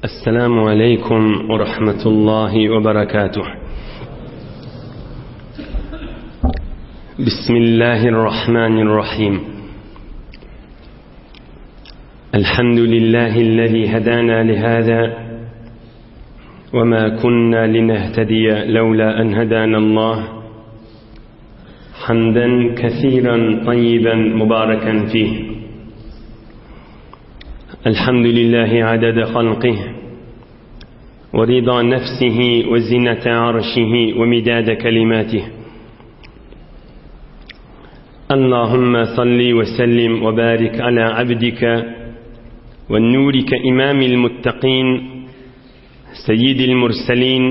السلام عليكم ورحمة الله وبركاته بسم الله الرحمن الرحيم الحمد لله الذي هدانا لهذا وما كنا لنهتدي لولا أن هدانا الله حمدا كثيرا طيبا مباركا فيه الحمد لله عدد خلقه ورضا نفسه وزنة عرشه ومداد كلماته اللهم صل وسلم وبارك على عبدك والنور كإمام المتقين سيد المرسلين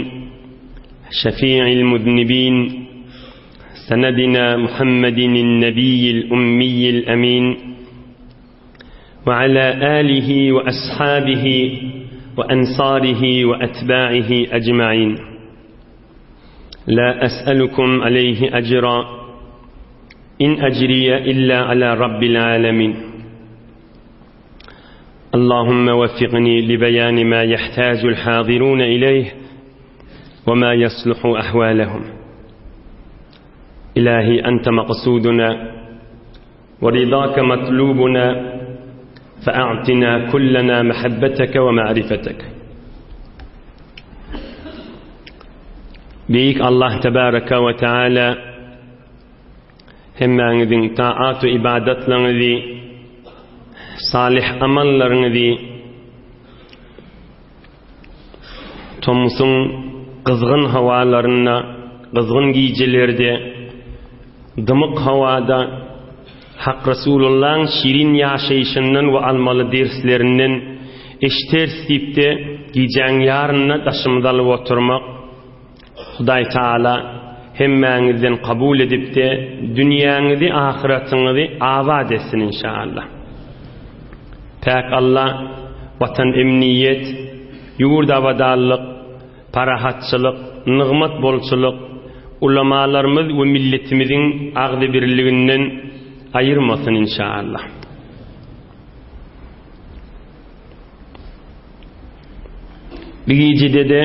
شفيع المذنبين سندنا محمد النبي الأمي الأمين وعلى آله وأصحابه وأنصاره وأتباعه أجمعين لا أسألكم عليه أجرا إن أجري إلا على رب العالمين اللهم وفقني لبيان ما يحتاج الحاضرون إليه وما يصلح أحوالهم إلهي أنت مقصودنا ورضاك مطلوبنا فأعطنا كلنا محبتك ومعرفتك Beýik Allah tebaraka we taala hemmäňiziň taat we ibadatlaryňyzy, salyh amallaryňyzy tomsuň gyzgyn howalarynda, gyzgyn gijelerde, dymyk howada Hak Resulullaň şirin ýaşaýşyndan we almaly derslerinden eşiteris diýip-de gijäň ýarynda daşymyzy alyp oturmak Hudaý Taala hemmäňizden kabul edip-de dünýäňizi ahyratyňyzy abat etsin inşallah. Päk Alla watan emniýet, ýurt abadanlyk, parahatçylyk, nygmat bolçulyk, ulamalarymyz we milletimiziň agzybirliginden aýyrmasyn inşallah. Bir gijede-de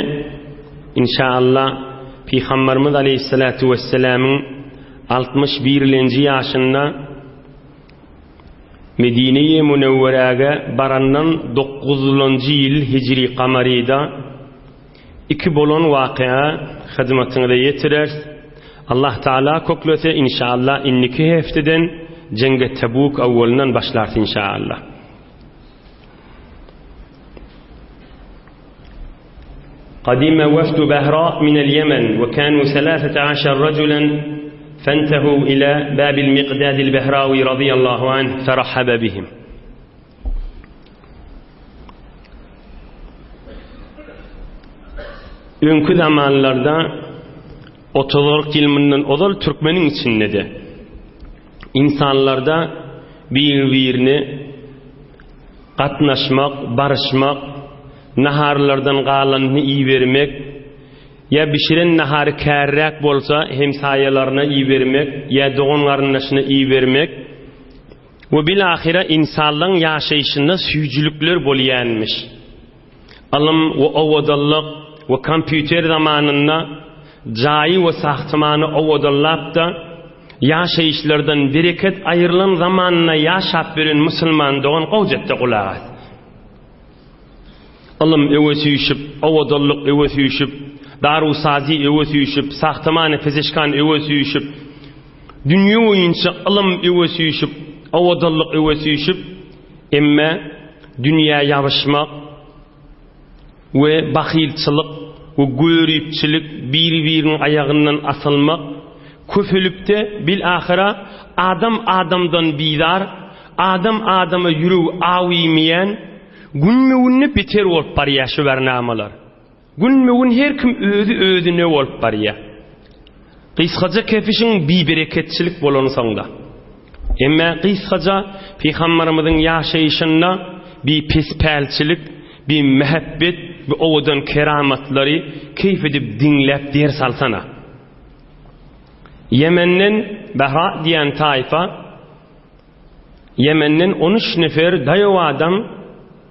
inşallah Pygamberimiz aleyhissalatu vesselamyň 61-lenji ýaşynda Medine-i Münewweräge barandan dokuzlanjy ýyl hijri kamaryda iki bolan wakea hyzmatyňyza ýetireris. Allah Taala köklese inşallah indiki hefteden Jeňge Tebuk awwalyndan başlarys inşallah. قدم وفد بهراء من اليمن وكانوا 13 رجلا فانتهوا إلى باب المقداد البهراوي رضي الله عنه فرحب بهم Öňki zamanlarda 30 ýyl mundan ozal türkmeniň içinde-de insanlarda bir-birini gatnaşmak, baryşmak, naharlardan galanyny ibermek, ýa bişiren nahary kärräk bolsa hemsaýalaryna ibermek, ýa dogan-garyndaşyna ibermek we bilahyra insanlaryň ýaşaýşynda süýjülikler bolýanmyş. Ylym we owadanlyk we kompýuter zamanynda jaýy we sahtymany owadanlap-da, ýaşaýyşlardan bereket aýrylan zamanynda ýaşap ýören musulman dogan gowjatda gulak as. Ylym öňe süýşüp, owadanlyk öňe süýşüp, daru-sazi öňe süýşüp, sahtymany pezeşkan öňe süýşüp, dünýe boýunça ylym öňe süýşüp, owadanlyk öňe süýşüp, Emme dünýä ýabyşmak we bahylçylyk we göripçilik, biri-biriniň aýagyndan asylmak köpelipde bil-ahyra adam adamdan bizar, adam adama ýüregi aw iýmeýän, günbe-günde beter bolup barýar şu bernamalar. Günbe-gün her kim özi özüne bolup barýar. Gysgaça kefişiň bibereketçilik bolansoňda. Emme gysgaça Pygambarymyzyň ýaşaýşynda bi pespälçilik, bi mähebbet, bi owadan keramatlary keýp edip diňläp ders alsana. Ýemenden Behra diýen taýfa Ýemenden on üç nefer daýaw adam.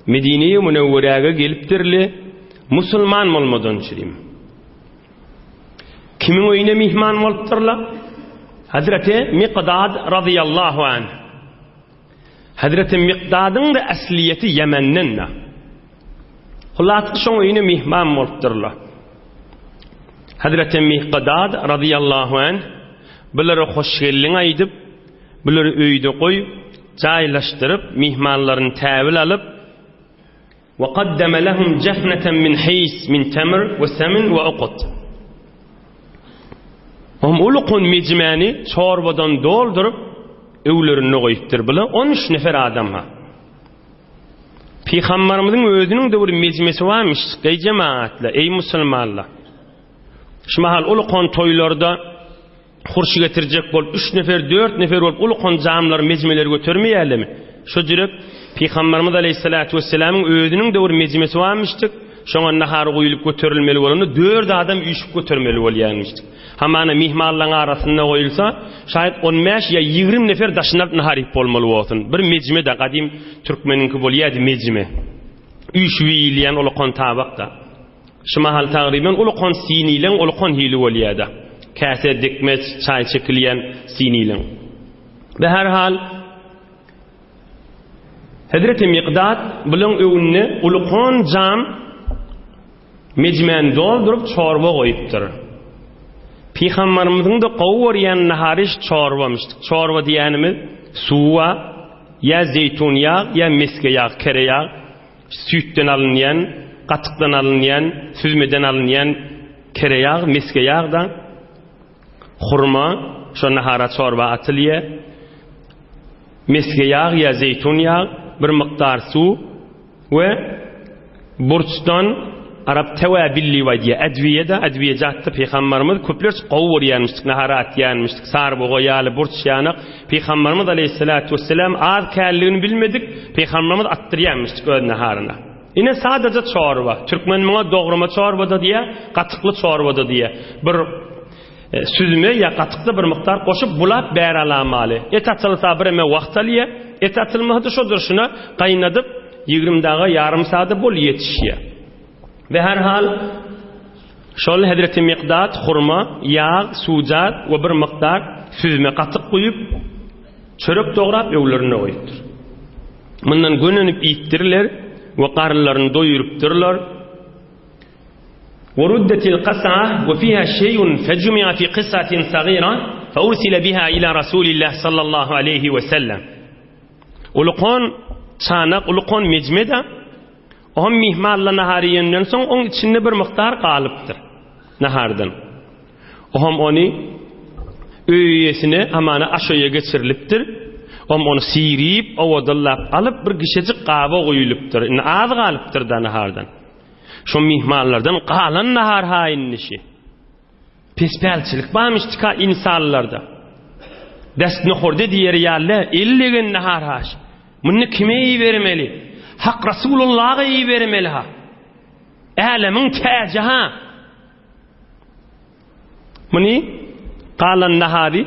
Medine-i Münewweräge gelipdirli, musulman bolmadan çürim. Kimiň öýüne myhman bolupdyrlar? Hazreti Mikdad razyýallahu anh. Hazreti Mikdadyň-da äsliýeti Ýemenden-de. Hulasy şoň öýüne myhman bolupdyrlar. Hazreti Mikdad razyýallahu anh bulara hoş geldiň aýdyp, bulary öýde goýup, jaýlaşdyryp, myhmanlaryny täwil alyp, Ve kaddeme lehum jefneten min his min temr ve semin ve ukut. Ohm ulukun mejmäni çorbadan dolduryp öwlerinde goýupdyr. Bula 13 nefer adam ha. Pygamberimiziň özüniň de bir mejmesi barmyş, eý jemaatla, eý musulmanlar. Şu mahal ulukun toýlarda Hurşy getirjek bolup, üç nefer, dört nefer bolup ulukan jamlary, mejmeleri götermeýärlermi? Şo jürek Pygamberimiz aleýhissalatu wessalamyň özüniň de bir mejmesi barmyşdyk. Şoňa nahar guýulyp göterilmeli bolanda dört adam üýşüp götermeli bolýarmyşdyk. Hamana myhmanlaryň arasynda goýulsa, şaýat on bäş ýa ýigrimi nefer daşyny alyp nahar iýip bolmaly bolsun. Bir mejme-de gadym türkmeniňki bolýardy mejme. Üýşüp iýilýän ulukan tabak-da. Şu mahal tagryban ulukan sinileň ulukan hili bolýada. Käse, dikmeç, çaý çekilýän sinileň. Be her hal Hezreti Mikdad bulaň öňünde ulukan jam mejmäni dolduryp çorba goýupdyr. Pygambarymyzyň-da gowy görýän nahary şu çorbamyş. Çorba diýýänimiz suwa, ýa zeýtun ýag, ýa mesge ýag, kere ýag. Süýtden alynýan, gatykdan alynýan, süzmeden alynýan kere ýag, mesge ýag-da, hurma, şo nahara çorba atylýar. Mesge ýag ýa zeýtun ýag, bir mukdar suw we burçdan arap tewabil diýip aýdýar. Ädwiýe-de, ädwiýejatda pygambarymyz köplerç gowy görýärmişdik, nahara atýarmyşdyk, saryboga ýaly, burç ýanak. Pygamberimiz aleýhissalatu wesselam az känligini bilmedik, Pygamberimiz atdyrýarmyşdyk öz naharyna. Ine sadaja çorba. Türkmen muňa dograma çorba-da diýýär, gatykly çorba-da diýýär. Bir e, süzme ýa gatykda bir mukdar goşup bulap bäri alamaly. Et atylsa bireme wagt alýar, et atylmasa-da şo durşuna gaýnadyp 20 daga ýarym saada bol ýetişýär. Ve her hal şol Hezreti Mikdad hurma, ýag, suwjat we bir mukdar süzme gatyk guýup, çörek dograp öwlerine goýupdyr. Mundan gönenip iýipdirler we garynlaryny doýurypdyrlar. Weruddetil kas'a we fiha şey'un fecumi'a fi qis'atin sagira feursile biha ila Rasulillah sallallahu aleyhi ve sellem. Ulukon çanak, ulukon mejmeda Oňam myhmanla nahar iýenden soň oň içinde bir mukdar galypdyr nahardan. Oňam ony öý eýesine hamana aş öýe geçirilipdir. Oňam ony sirip, owadanlap alyp bir gişejik gaba guýulypdyr. Indi az galypdyr-da nahardan. Şo myhmanlardan galan nahar ha indi şi. Pespälçilik barmyşdyka ynsanlarda. Dest nohurda diýer ýaly el degen nahar haş. Muny kime ibermeli? Hak Rasulullaha ibermeli ha. Älemiň täji ha. Muny galan nahary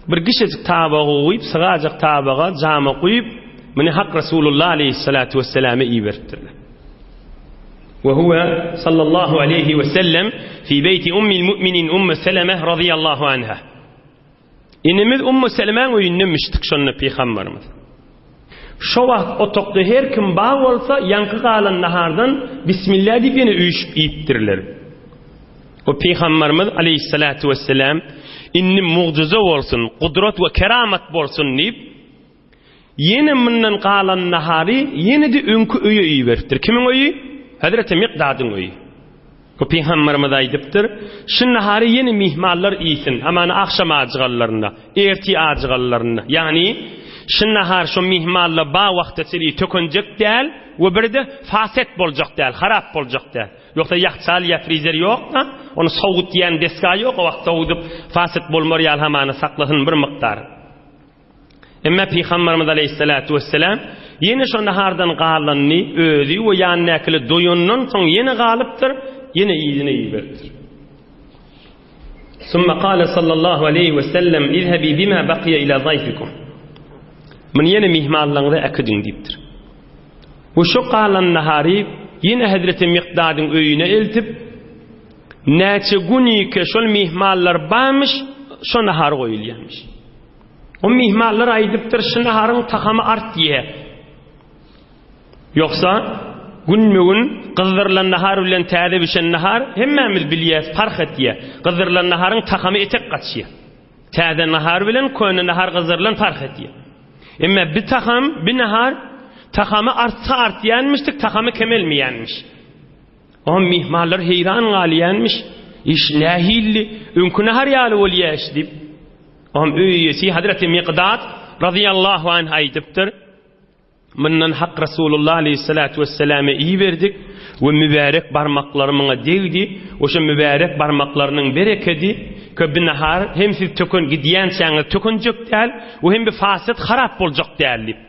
bir gişejik tabaga guýup, sygajak tabaga, jama guýup, muny Hak Rasulullah aleyhissalatu vesselame iberipdirler. Ve huve sallallahu aleyhi ve sellem fi beyti ummil mu'minin Ummu Seleme radıyallahu anha. Inimiz Ummu Selemäň öýünde müşdik şonda pygamberimiz. Şo wagt otagda her kim bar bolsa, ýaňky galan nahardan bismillah diýip ýene üýşüp iýipdirler. O pygamberimiz aleyhissalatu vesselam indi mugjyza bolsun, gudrat we keramat bolsun diýip Ýene mundan galan nahary ýene-de öňki öýe iberipdir. Kimiň öýi? Hezreti Mikdadyň öýi. Bu pygamberimiz aýdypdyr, Şu nahary ýene myhmanlar iýsin, hamana agşam ajyganlarynda, ertir ajyganlarynda. Ýagny, şu nahar şu myhmanlar bar wagta çenli tökenjek däl we bir-de faset boljak däl, harap boljak däl. Ýogsa ýahçal ýa frizer ýok-da, ony sowutýan desga ýok, o wagt sowudyp faset bolmar ýaly hamana saklasyn bir mukdar. Emma Pygamberimiz aleýhissalatu wesselam ýene şo nahardan galanyny özi we ýanyndakylar doýandan soň ýene galypdyr, ýene yzyna iberipdir. Summa kale sallallahu aleýhi we sellem izhebi bima bakiýe ila zaýfikum. Muny ýene myhmanlaryňyza äkidiň diýipdir. We şo galan nahary ýene hezreti Mikdadyň öýüne eltip, näçe günike şol myhmanlar barmyş, şo nahar goýulýarmyş. O myhmanlar aýdypdyr, şu naharyň tagamy artýar. Ýogsa, günbe-gün gyzdyrylan nahar bilen täze bişen nahar hemmämiz bilýäs, parh etýär. Gyzdyrylan naharyň tagamy etek gaçýar. Täze nahar bilen köne nahar gyzdyrylan parh etýär. Emma bi tagam, bi nahar tagamy artsa artýanmyşdyk, tagamy kemelmeýänmiş. Oňa myhmanlar heýran galýanmyş. Iş nähilli? Öňki nahar ýaly bolýa iş diýip. Oňa öý eýesi Hazreti Miqdad razyýallahu anh aýdypdyr. Mundan Hak Resulullah aleýhissalatu wesselame iberdik we mübärek barmaklary muňa degdi. Oşa mübärek barmaklarynyň berekedi ke bi nahar hem siz töken gidýänçäňiz tökenjek däl we hem bi fasyt harap boljak däl diýip.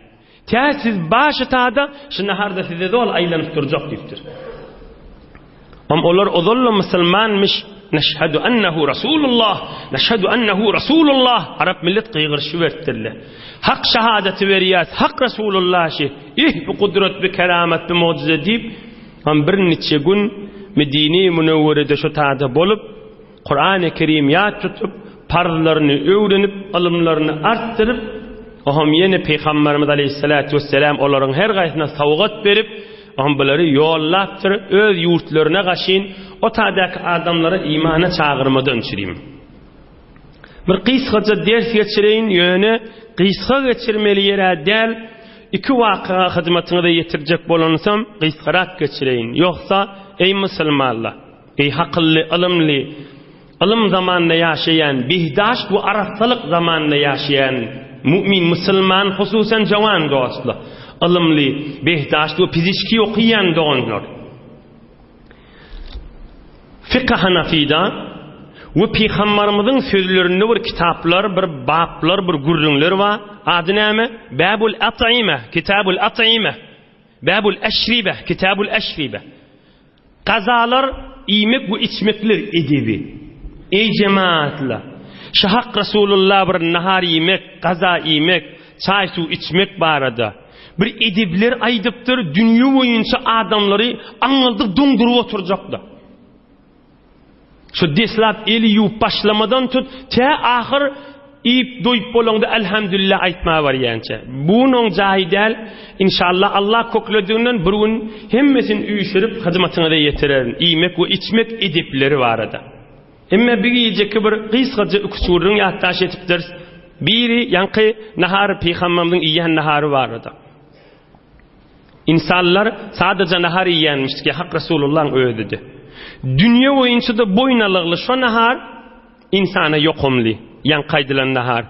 Tä siz başytada şu naharda size doly aýlanyp durjak diýipdir. Hem olar ozal-da musulmanmyş, Neşhedü ennehu Rasulullah, neşhedü ennehu Rasulullah, arap millet gygyryşyberipdirler. Hak şahadaty berýäs, hak Rasulullah şi, ih bu gudrat, bu keramat, bu mugjyza diýip, hem bir niçe gün Medine-i Münewwerede şu tada bolup, Kurany Kerim ýat tutup, parzlaryny öwrenip, ylymlaryny artdyryp, oňam ýene Pygamberimiz aleýhissalatu wesselam olaryň her gaýsyna sowgat berip, oňam bulary ýollapdyr, öz ýurtlaryna gaşyn, o tadaky adamlary imana çagyrmadan çürim. Bir gysgaja ders geçireýin, ýöne gysga geçirmeli ýer-ä däl, iki wakyga hyzmatyňyza ýetirjek bolansam, gysgarak geçireýin. Ýogsa, eý musulmanlar! Eý hakylly, ylymly, ylym zamanynda ýaşaýan, bihdaşt we arassalyk zamanynda ýaşaýan mu'min musulman, hususan jawan dostlar, ylymly, bihdaşt we pizişki okaýan doganlar. Fykh Hanafida we Pygambarymyzyň sözlerinde bir kitaplar, bir baplar, bir gürrüňler bar. Ady näme? Babul At'ime, Kitabul At'ime. Babul Eşribe, Kitabul Eşribe. Gazalar iýmek we içmekler edebi. Eý jemaatlar! Şu Hak Resulullah bir nahar iýmek, gaza iýmek, çaý-suw içmek barada bir edepler aýdypdyr, dünýe boýunça adamlary aňňaldyp doňduryp oturjakda. Şu deslap eli ýuwup başlamadan tut, tä ahyr iýip doýup bolaňda Elhamdülillah aýtmaga barýança. Bu gün oň jaýy däl. Inşallah Allah köklediginden bir gün hemmesini üýşürip hyzmatyňyza ýetirerin. Iýmek we içmek edepleri barada. Emme bir gijeki bir gysgaja iki-üç gürrüň ýatdaş etipdiris. Biri ýaňky nahar pygamberimiziň iýen nahary barada. Ynsanlar sadaja nahar iýýänmişdik, ýa Hak Resulullahyň özüdi. Dünýe boýunça-da boýun alygly şo nahar ynsana ýokumly, ýaňky aýdylan nahar.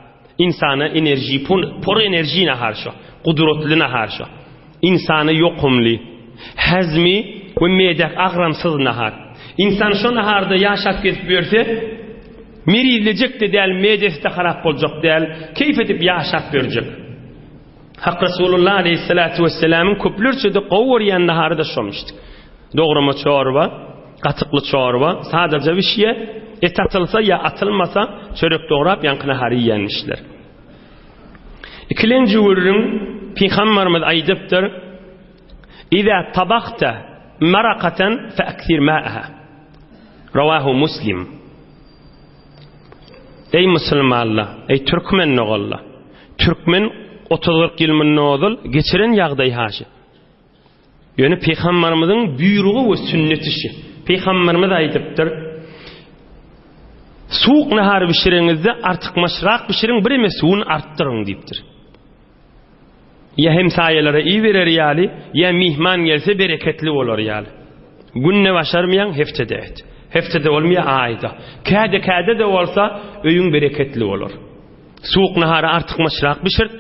Ynsana enerji, por enerji nahar şo, gudratly nahar şo. Ynsana ýokumly, häzmi we medäk agramsyz nahar. Ynsan şo naharda ýaşap gezip ýörse, merizlejek-de däl, medesi-de harap boljak däl, keýp edip ýaşap ýörjek. Hak Resulullah aleýhissalatu wesselamyň köplerçe-de gowy görýän nahary-da şomuşdy. Dograma çorba, gatykly çorba, sadaja bişýär, et atylsa ýa atylmasa, çörek dograp ýaňky nahary iýenmişler. Ikilenji gürrüň Pygamberimiz aýdypdyr, Iza tabahta marakaten fe eksir ma'aha. Rawahu Muslim. Eý musulmanlar, eý türkmen doganlar! Türkmen otuz-kyrk ýyl mundan ozal geçiren ýagdaý haşy. Ýöne Pygambarymyzyň buýrugy we sünneti şi. Pygambarymyz aýdypdyr, Suwuk nahar bişireňizde artykmaçrak bişiriň, bireme suwuny artdyryň diýipdir. Ýa hemsaýalara iberer ýaly, ýa myhman gelse bereketli bolar ýaly. Günde başarmaýaň, heftede et. Heftede bolmaýar, aýda. Käde-käde-de bolsa, öýüň bereketli bolar. Suwuk nahary artykmaçrak bişirt.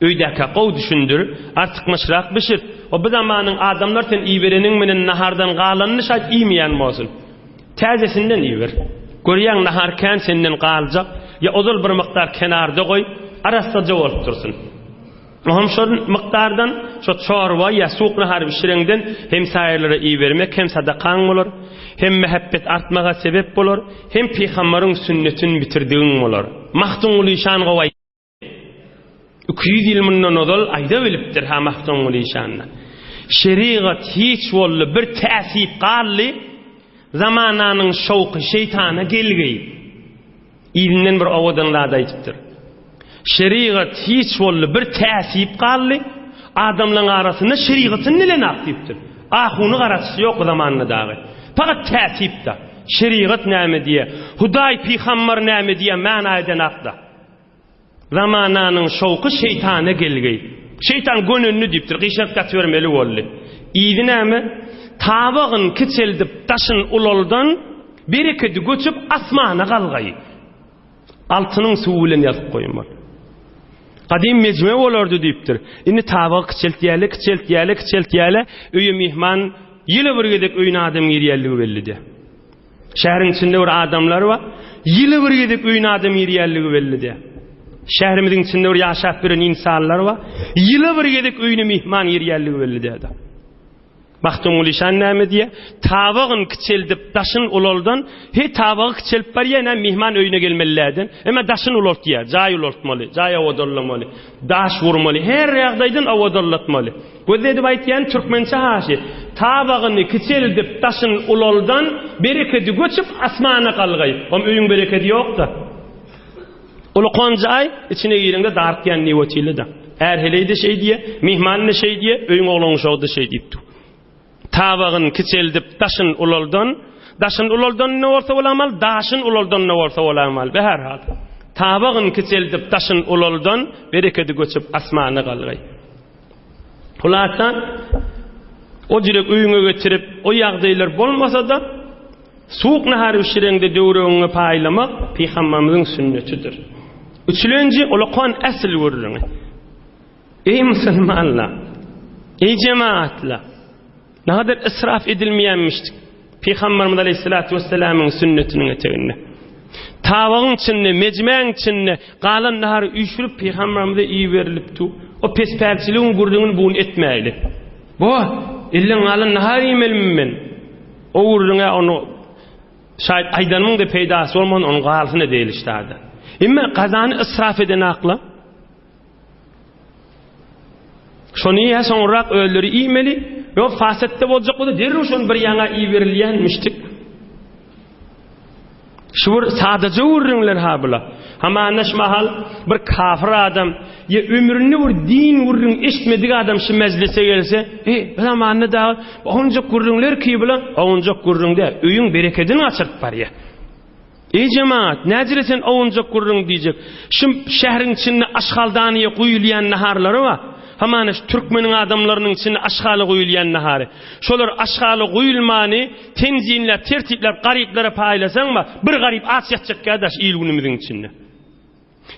Öýdäkä gowy düşündir, artykmaçrak bişirt. O bu zamanyň adamlar sen ibereniň menen nahardan galanyny şaýt iýmeýän bolsun. Täzesinden iber. Görýäň nahar kän senden galjak, ýa ozal bir mukdar kenarda goý, arassaja bolup dursun. Oňam şol mukdardan şo çorba ýa suwuk nahar bişireňden hemsaýalara ibermek hem sadakaň bolar, hem mähebbet artmaga sebep bolar, hem pygambaryň sünnetini bitirdigiň bolar. Magtymguly şan gowy 200 ýyl mundan ozal aýda bilipdir ha Magtymguly işanda. Şerigat hiç boldy, bir täsip galdy, Zamananyň şowky şeýtana gelgeý. Yzyndan bir owadan zat aýdypdyr. Şerigat hiç boldy, bir täsip galdy, adamlaň arasynda şerigatyny dilenak diýipdir. Ahuny garaçysy ýok bu zamanda dagy. Fakat täsip-da. Şerigat näme diýýär, Hudaý, pygambar näme diýýär, mana edenak-da. Zamananyň şowky şeýtana gelgeý. Şeýtan gönendi diýipdir, gyşaryp ýatybermeli boldy. Yzy näme? Tabagyn kiçeldip, daşyn ulaldan, berekedi göçüp, asmana galgaý. Altynyň suwy bilen ýazyp goýmaly. Gadym mejme bolardy diýipdir. Indi tabagy kiçeltýärler, kiçeltýärler, kiçeltýärler. Öýe myhman ýyla bir gezek öýüne adam girýänligi bellidi. Şäheriň içinde bir adamlar bar. Ýyla bir gezek öýüne adam girýänligi bellidi. Şäherimiziň içinde bir ýaşap ýören insanlar bar. Ýyla bir gezek öýüne myhman girýänligi bellidi. Magtymguly şan näme diýýär? Tabagyn kiçeldip, daşyn ulaldan, he tabagy kiçelip barýar, näme myhman öýüne gelmeliläden. Emma daşyn ulaltýar, jaý ulaltmaly, jaý owadanlamaly, daş gurmaly, her ýagdaýdan owadanlatmaly. Göz edip aýtýan türkmençe haşy, Tabagyny kiçeldip, daşyn ulaldan, berekedi göçüp, asmana galgaý. Om öýüň berekedi ýok-da. Ulukan jaý, içine gireňde dartýan niwetili-de. Är-heleý-de şeý diýýär, myhman-da şeý diýýär, öýüň oglan-uşagy-da şeý diýip dur. Tabagyny kiçeldip, daşyn ulaldan, daşyn ulaldan-da bolsa bolamaly, daşyn ulaldan-da bolsa bolamaly, beherhal. Tabagyny kiçeldip, daşyn ulaldan, berekedi göçüp, asmana galgaý. Hulasa, o jürek öýüňe getirip, o ýagdaýlar bolmasa-da, suwuk nahar bişireňde döwregiňe paýlamak pygamberimiziň sünnetidir. Üçülenji ulakan äsl gürrüňi. Eý musulmanlar! Eý jemaatlar! Nähadar israf edilmeýänmişdik Pygamberimiz aleyhissalatu vesselamyň sünnetiniň eteginde. Tabagyň içinde, mejmäň içinde galan nahary üýşürip Pygamberimize iberilipdi. O pespälçiligiň gürrüňini bu gün etmäýli. Bo, elden galan nahar iýmelimi men? O gürrüňe ony şaýat aýdanymyň-da peýdasy bolman, onuň galsyn edeýli ştada. Emma gazany israf eden akla Şony ýa soňrak özleri iýmeli, ýok fasetde boljak bolsa derrew şony bir ýaňa iberilýänmişdik. Şu bir sadaja gürrüňler ha bula. Hamana şu mahal bir kafir adam ýa ömründe bir din gürrüň eşitmedik adam şu mejlise gelse, "Ey, bu zamanda da onjak gürrüňler ki bula, onjak gürrüň däl, öýüň berekedini gaçyryp barýar." Eý jemagat, näjire sen owunjak gürrüň diýjek. Şu şäheriň içinde aşgaldanyýa guýulýan naharlary bar. Hamana şu türkmeniň adamlarynyň içinde aşgala guýulýan nahary. Şolar aşgala guýulmany tenzinläp, tertipläp garyplara paýlasaň bar, bir garyp aç ýatjak ýa-da şu il-günümiziň içinde.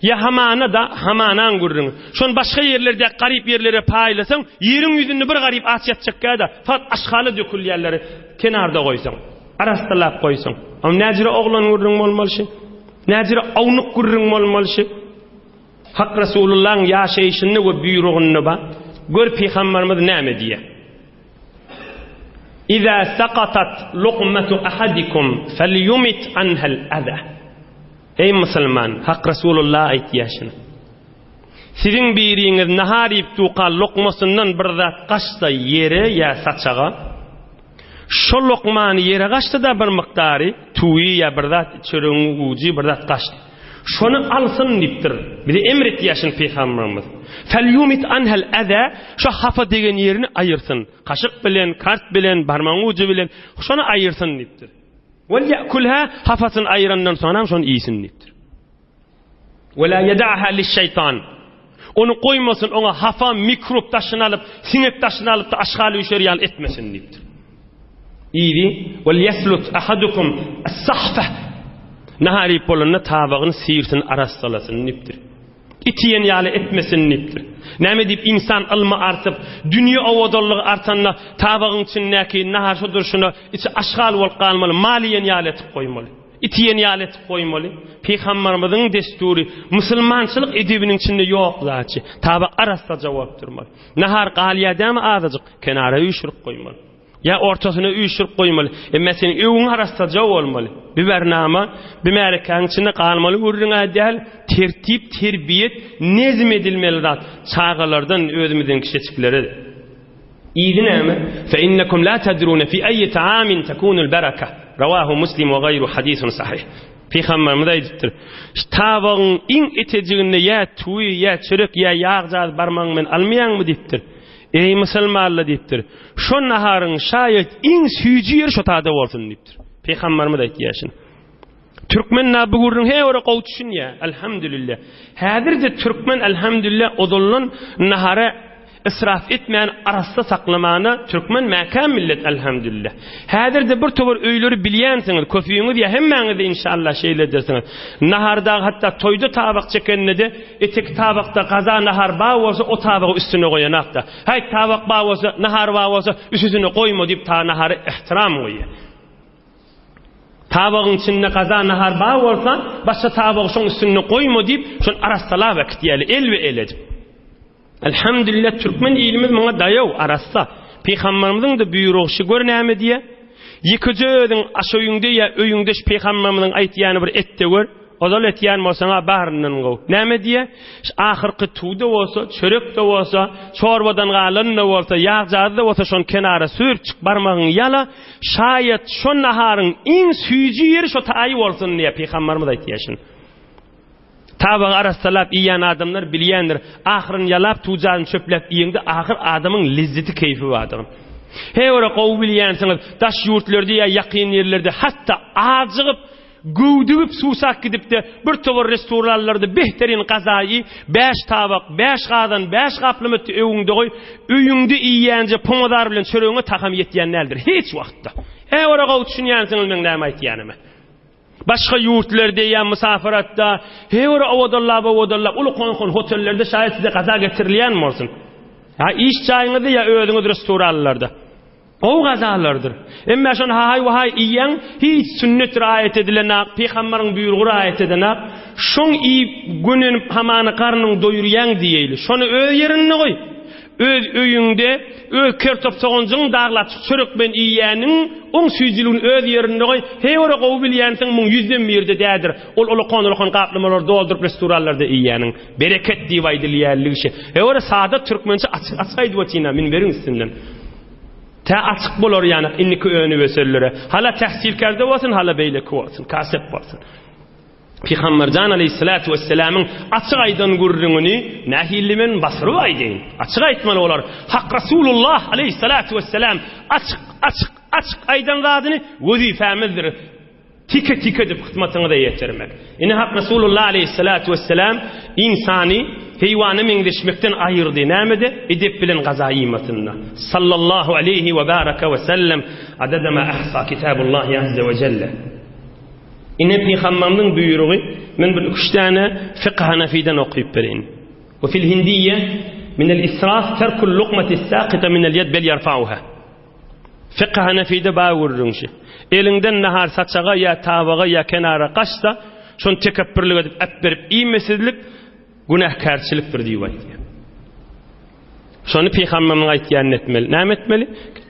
Ýa hamana-da, hamanaň gürrüňi. Şony başga ýerlerdäki garyp ýerlere paýlasaň, ýeriň ýüzünde bir garyp aç ýatjakýa-da, fakt aşgala dökülýänleri kenarda goýsaň, arassalap goýsaň. Am näjire oglan gürrüň bolmaly şi? Näjire ownuk gürrüň bolmaly şi? Hak Resulullahyň ýaşaýşynda we buýrugynda bar. Gör pygamberimiz näme diýýär? Iza sakatat lukmatu ahadikum falyumit anhal aza. Eý musulman, Hak Resulullah aýtýar şuny. Siziň biriňiz nahar iýip duka lokmasyndan bir zat gaçsa ýere ýa saçaga, şo lokmany ýere gaçdy-da bir mukdary, tüwi ýa bir zat, çöregiň ujy bir zat gaçdy. Şony alsyn diýipdir. Bize emr etýär şuny pygamberimiz. Felyumit anhel aza, şo hapa degen ýerini aýyrsyn. Kaşyk bilen, kart bilen, barmagyň ujy bilen şony aýyrsyn diýipdir. Wel-ýe'kulha, hapasyny aýyrandan soňam şony iýsin diýipdir. Ve la yeda'ha liş-şeýtan. Ony goýmasyn, oňa hapa, mikrop daşyny alyp, siňek daşyny alyp-da aşgal üýşer ýaly etmesin diýipdir. Iýdi. Wel-ýeslut ahadukum as-sahfa. Nahar iýip bolanda tabagyny syrsyn, arassalasyn diýipdir. It iýen ýaly etmesin diýipdir. Näme diýip ynsan ylmy artyp, dünýe owadanlygy artanda tabagyň içindäki nahar şu durşuna içi aşgal bolup galmaly, mal iýen ýaly etip goýmaly. It iýen ýaly etip goýmaly. Pygambarymyzyň dessury musulmançylyk edebiniň içinde ýok zatçy. Tabak arassaja bolup durmaly. Nahar galýar dämi azajyk, kenara üýşürip goýmaly. Ýa ortasyna üýşürip goýmaly. Emma seniň öwüň arassaja bolmaly. Bu bernama, bu märekäň içinde galmaly gürrüň-ä däl, tertip, terbiýet, nezm edilmeli zat. Çagalardan özümizden kiçeçiklere. Yzy näme? Fe innekum la tedrune fi eýyi taamin tekunul bereke. Rawahu Muslim we gaýru hadisun sahih. Pygamberimiz aýdypdyr. Şu tabagyň iň etejiginde ýa tüwi, ýa çörek, ýa ýag jaz barmagyň bilen almaýaňmy diýipdir. Eý musulmanlar diýipdir. Şo naharyň şaýat iň süýji ýeri şo tada bolsun diýipdir. Pygamberimiz aýtýar şuny. Türkmen na bu gürrüň he ora gowy düşünýär. Elhamdülillah. Häzir-de türkmen elhamdülillah ozaldan nahara israf etmän arassa saklamana türkmen mäkäm millet elhamdülillah. Häzir-de bir towar öýleri bilýänsiňiz, köpüňiz ýa hemmäňiz-de inşallah şeýledirsiňiz. Naharda hatda toýda tabak çekende-de eteki tabakda gaza nahar bar bolsa o tabagy üstüne goýanakda. Häý tabak bar bolsa, nahar bar bolsa üstüne goýma diýip ta nahara ehtiram goýýar. Tabagyň içinde gaza nahar bar bolsa, başga tabagy şoň üstünde goýma diýip, şony arassalap äkitýärler, elbe-el edip. Elhamdülillah türkmen ilimiz muňa daýaw, arassa. Pygamberimiziň-de buýrugy şu gör näme diýýär? Ýekeje özüň aş öýüňde ýa öýüňde şu pygamberimiziň aýtýany bir et-de gör. Ozal etýän bolsaň-a baryndan gowy. Näme diýýär? Şu ahyrky tüw-de bolsa, çörek-de bolsa, çorbadan galan-da bolsa, ýag-jazy-da bolsa şony kenara sürüp çyk barmagyňy ýala, şaýat şo naharyň iň süýji ýeri şo taýy bolsun diýýär, pygamberimiz aýtýar şuny. Tabagy arassalap iýýän adamlar bilýändir, ahyryny ýalap tüwjazyny çöpläp iýeňde ahyr adamyň lezzeti keýfi bardygyny. He ora gowy bilýänsiňiz, daş ýurtlarda ýa ýakyn ýerlerde hatda ajygyp, Göwdügip susak gidipde bir towar restoranlarda behterin gazaýy bäş tabak, bäş gazan, bäş gaplama etdi öwüňde goý, öýüňde iýýänje pomodar bilen çöregiňe tagam ýetýän däldir hiç wagtda. Hä ora gowy düşünýänsiňiz meň näme aýtýanyma. Başga ýurtlarda ýa musafaratda he ora owadanlap owadanlap uly konhon hotellerde şaýat size gaza getirilýän bolsun. Ha iş jaýyňyzda ýa özüňiz restoranlarda. Gowy gazalardyr. Emma şony haý-wahaý iýýäň, hiç sünnet raýat edilenak, pygambaryň buýrugy raýat edenak, şoň iýip, gönenip hamana garnyň doýurýaň diýeýli. Şony öz ýerinde goý. Öz öýüňde, öz kertop soganjygyň daglap çyk çörek bilen iýýäniň, oň süýjüligini öz ýerinde goý. Heý ora gowy bilýänsiň, muň ýüzden birde dädir. Ol ulakan-ulakan gaplamalary dolduryp restoranlarda iýýäniň. Bereket diýip aýdylýanlygy şe. Heý ora sada türkmençe açyk-açyk aýdyp otyryn-a münberiň üstünden. Tä açyk bolar ýanak indiki önüp-ösenlere. Hala tähsilkärde bolsun, hala beýleki bolsun, kasyp bolsun. Pygamberjan aleýhissalatu wesselamyň açyk aýdan gürrüňini nähili men basyryp aýdaýyn? Açyk aýtmaly bolar. Hak Rasulullah aleýhissalatu wesselam açyk, açyk, açyk aýdan zadyny wezipemizdir. Tike-tike edip hyzmatyňyza ýetirmek. Ine Hak Resulullah aleýhissalatu wesselam ynsany heýwana meňzeşmekden aýyrdy. Nämede? Edep bilen gaza iýmasynda. Sallallahu aleýhi we baraka we sellem adada ma ahsa kitabullahi azze we jelle. Ine pygamberimiziň buýrugy, men bir üç däne fykh Hanafiden okyp bereýin. We fil hindiýe minel israf terkul lukmati sakita minel ýed bel ýarfauha. Fykh Hanefide bar gürrüň şi. Eliňden nahar saçaga ýa tabaga ýa kenara gaçsa, şony tekepbürlik edip äpberip iýmesizlik günäkärçilikdir diýip aýdýar. Şony pygamberimiziň aýtýanyny etmeli. Näme etmeli?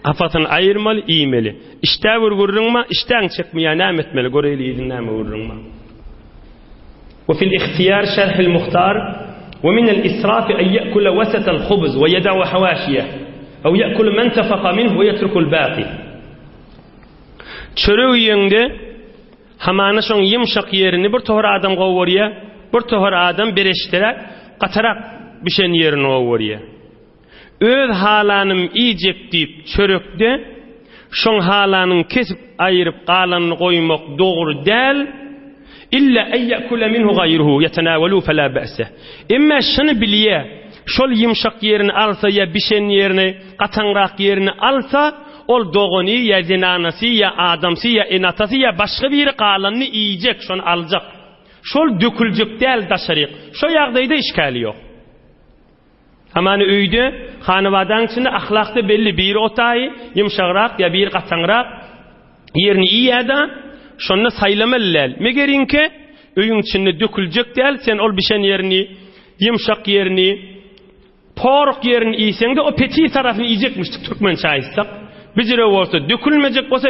Hapasyny aýyrmaly, iýmeli. Işdä bir gürrüň bar, işdäň çekmeýär, näme etmeli? Göreýli yzyny näme gürrüň bar. We fil ihtiyar şerhil muhtar we minel israfi en ye'kule wesetel hubz we yeda'u hawaşiýeh ew ye'kulu men tefaka minh we yetrukul baqi. Çörek iýeňde hamana şoň ýumşak ýerini bir tohar adam gowy görýär, bir tohar adam bereşderäk, gatarak bişen ýerini gowy görýär. Öz halanym iýjek diýip çörekde şoň halanyň kesip aýyryp galanyny goýmak dogry däl, illa en ýekule minhu gaýruhu ýetenaweluhu fela bäse. Emma şuny bilýä, şol ýumşak ýerini alsa ýa bişen ýerini, gataňrak ýerini alsa, ol dogany ýa zenanasy ýa adamsy ýa ene-atasy ýa başga biri galanyny iýjek, şony aljak. Şol döküljek däl daşaryk. Şo ýagdaýda işgäli ýok. Hamana öýde, hanabadaň içinde ahlakda belli biri otaýy ýumşagrak ýa biri gataňrak ýerini iýýä-da, şonda saýlamaly däl. Megeriňki öýüň içinde döküljek däl, sen ol bişen ýerini, ýumşak ýerini, poruk ýerini iýseň-de, o petir tarapyny iýjekmişdik türkmençe aýtsak. Bijire bolsa, dökülmejek bolsa